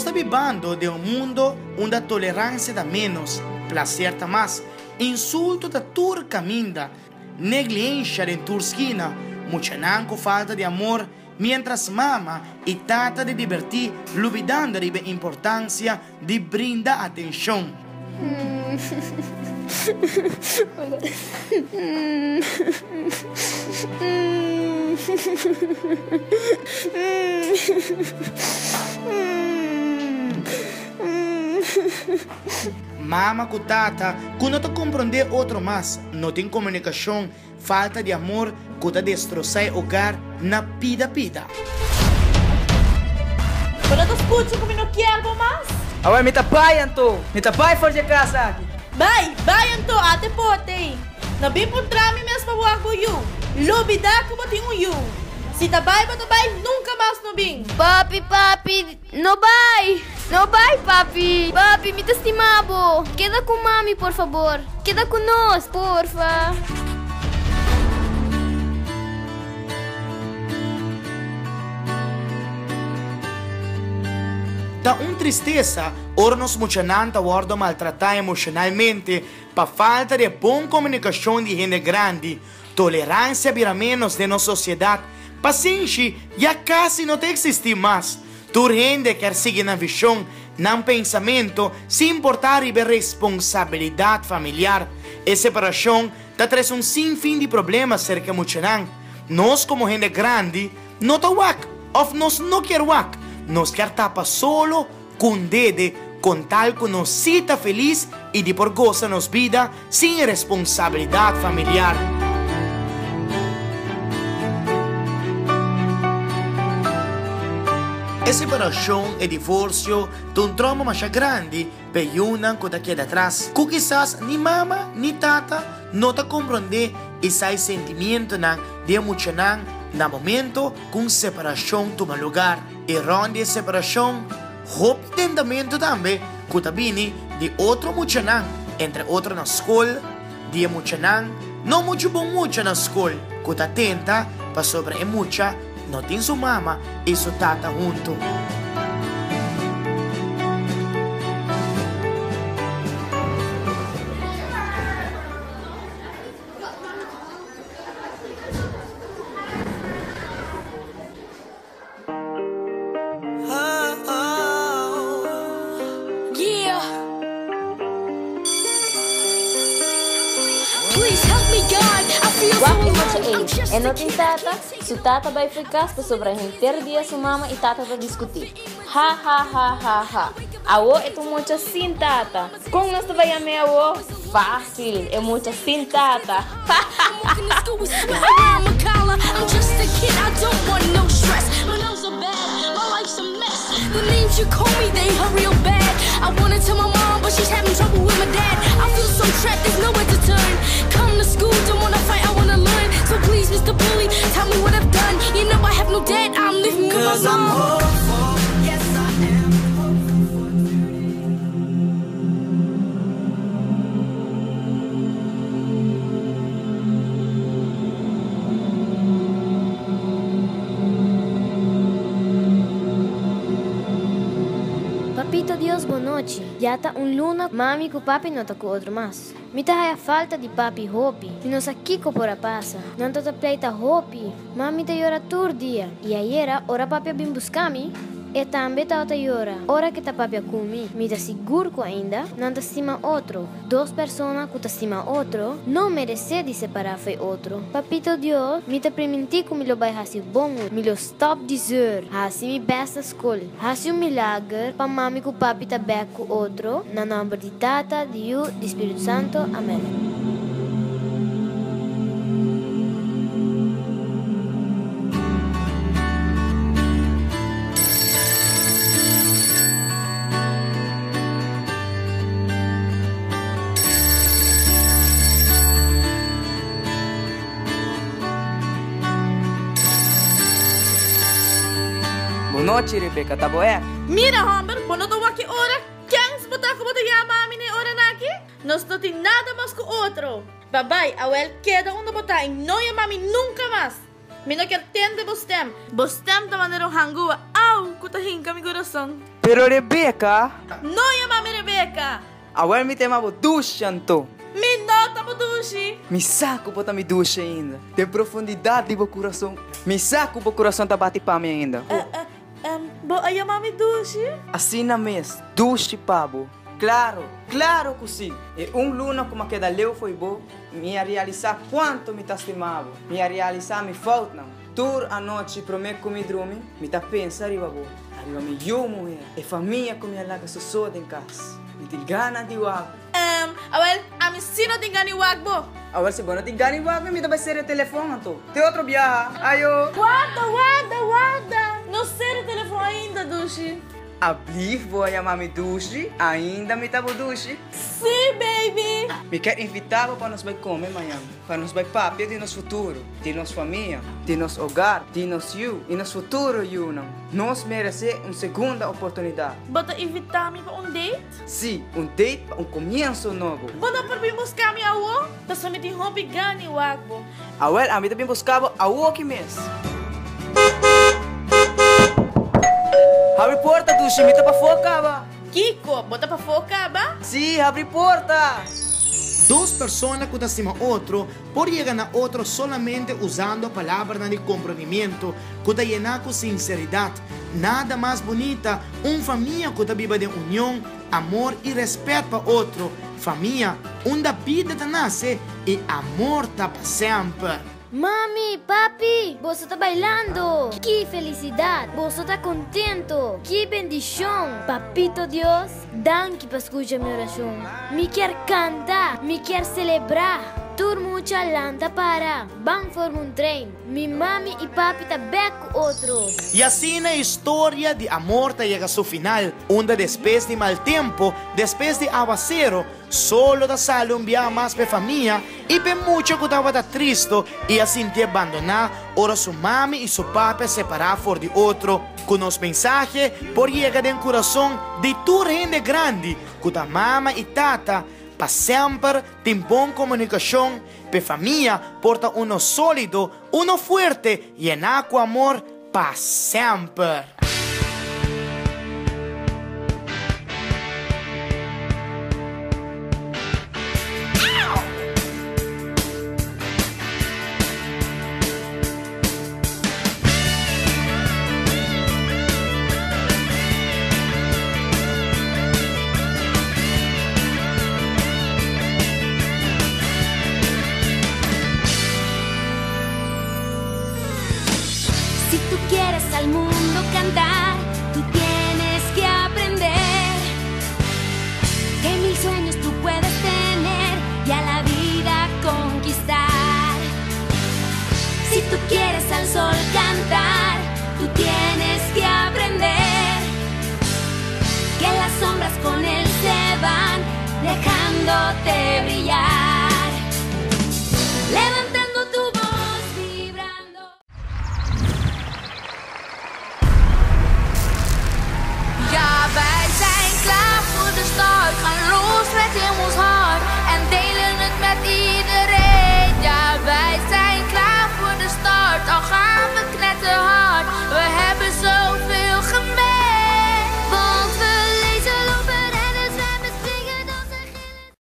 Nos ta bibando den un mundo unda tolerancia ta menos, placer ta mas, insulto ta tur caminda, negligencia den tur skina, muchanan cu falta di amor, mientras mama y tata di diberti lubidando riba e importancia di brinda atencion. Mama cu tata cu no ta comprende otro mas, no tin comunicacion, Falta di amor ku ta destrosá e hogar na pida pida. Bo no ta skucha ku mi no kier bo mas? Awor mi ta bai anto, mi ta bai for di e kas aki. Bai, bai anto, ate porta ei. No bin puntra mi mes pa wak bo yu. Lubidá ku bo tin un yu. Si ta bai bo ta bai, nunka mas no bin. Papi, papi, no bai! No bai, papi! Papi, mi ta stima bo! Keda ku mami, por fabor! Keda ku nos, porfa! Ta un tristesa ora nos muchanan ta wòrdu maltratá emoshonalmente pa falta di e bon komunikashon di hende grandi. Toleransia bira ménos den nos sosiedat. Pasenshi ya kasi no ta eksistí mas. Tur hende kier sigui nan vishon, nan pensamentu, sin importá riba e responsabilidat familiar. E separashon ta trese un sinfin di problema serka e muchanan. Nos komo hende grandi no ta wak òf nos no kier wak. Nos kier tapa solo ku un dede kon tal ku nos sí ta felis i di por gosa nos bida sin responsabilidat familiar. E separashon, e divorsio, ta un trauma masha grandi pa e yunan ku ta keda atras, ku kisas ni mama ni tata no ta komprondé esai sentimientonan di e muchanan na momento ku un separashon tuma lugar. E rònt di e separashon, hopi tentamentu tambe ku ta bini di otro muchanan, entre otro na skol, di e muchanan no muchu bon mucha na skol ku ta tenta pasobra e mucha no tin su mama i su tata huntu. Wak e mucha ei, e no tin tata, su tata bai fo'i kas pasobra henter dia su mama i tata ta diskutí. Ha ha ha ha ha. Awo e ta un mucha sin tata. Kon nos ta bai yam'é awo? Fásil, e mucha sin tata. Ha ha ha ha Papito Dios bo nochi. Ya ta un luna mami ku papi no ta ku otro mas. Mi ta haya falta di papi hopi. Mi no sa kiko por a pasa. Nan ta ta pleita hopi. Mami ta yora tur dia. I ayera ora papi a bin buska mi, e tambe tabata yora. Ora ke ta papia ku mi, mi ta sigur ku ainda nan ta stima otro. Dos persona ku ta stima otro no meresé di separá fo'i otro. Papito Dios, mi ta primintí ku mi lo bai hasi bon hui. Mi lo stòp di zeur, hasi mi bèst na skol, hasi un milager pa mami ku papi ta bèk ku otro, na nòmber di Tata, di Yu, di Spiritu Santo. Amèn. Bon nochi, Rebecca, ta bo e? Mira, homber, bo no ta wak e ora? Kens bo ta ku bo ta yama ami na e oranan aki? Nos no tin nada mas ku otro. Babai, awel keda unda bo ta i no yama mi nunka mas. Mi no kier tende bo stem. Bo stem ta manera un hangua, au, ku ta hinka mi kurason. Pero Rebeka. No yama mi Rebeka! Awor mi ta yama bo dushi anto. Mi no ta bo dushi! Mi sa ku bo ta mi dushi ainda. Den profundidat di bo kurason. Mi sa ku bo kurason ta bati pa mi ainda. Bo a yama mi dushi? Asina mes, dushi pa bo. Klaro, klaro ku si! E un luna ku mi a keda leu fo'i bo, mi a realisá kuantu mi ta stima bo. Mi a realisá mi foutnan. Tur anochi promé ku mi drumi, mi ta pensa riba bo, ariba mi yu muhé, e famia ku mi a laga su so den kas. Mi tin gana di wak. Ehm, awel, ami sí no tin gana di wak bo. Awel, si bo no tin gana di wak mi, mi ta bai sera e telefòn anto. Te otro biaha. Ayo! Warda, warda, warda! No sera e telefòn ainda, dushi. Ablief bo a yama mi dushi? Ainda mi ta bo dushi? Sí, baby! Mi kier invitá bo pa nos bai kome mañan, pa nos bai papia di nos futuro, di nos famia, di nos hogar, di nos yu i nos futuro yunan. Nos meresé un segunda oportunidat. Bo ta invitá mi pa un date? Sí, un date pa un komienso nobo. Bo no por bin buska mi awo? Pasobra mi tin hopi gana di wak bo. Awel, ami ta bin buska bo awoki mes. Habri porta, dushi, mi ta pafó kaba. Kiko, bo ta pafó kaba? Sí, habri porta! Dos persona ku ta stima otro por yega na otro solamente usando palabranan di komprondimiento ku ta yená ku sinseridat. Nada mas bunita un famia ku ta biba den union, amor i rèspèt pa otro. Famia unda bida ta nase i amor ta pa semper. Mami, papi, boso ta bailando! Ki felisidat! Boso ta kontento! Ki bendishon! Papito Dios, danki pa skucha mi orashon. Mi kier kanta! Mi kier selebrá! Tur mucha lanta para, ban forma un trein. Mi mami i papi ta bek ku otro. I asina e historia di amor ta yega su final, unda despues di mal tempo, despues di awasero, solo ta sali un biaha mas p'e famia i p'e mucha ku tabata tristo i a sintié bandoná ora su mami i su papi a separá for di otro. Ku nos mensahe por yega den kurason di tur hende grandi ku ta mama i tata pa semper tin bon komunikashon P'e famia por ta uno sólido, uno fuerte, yená ku amor pa semper.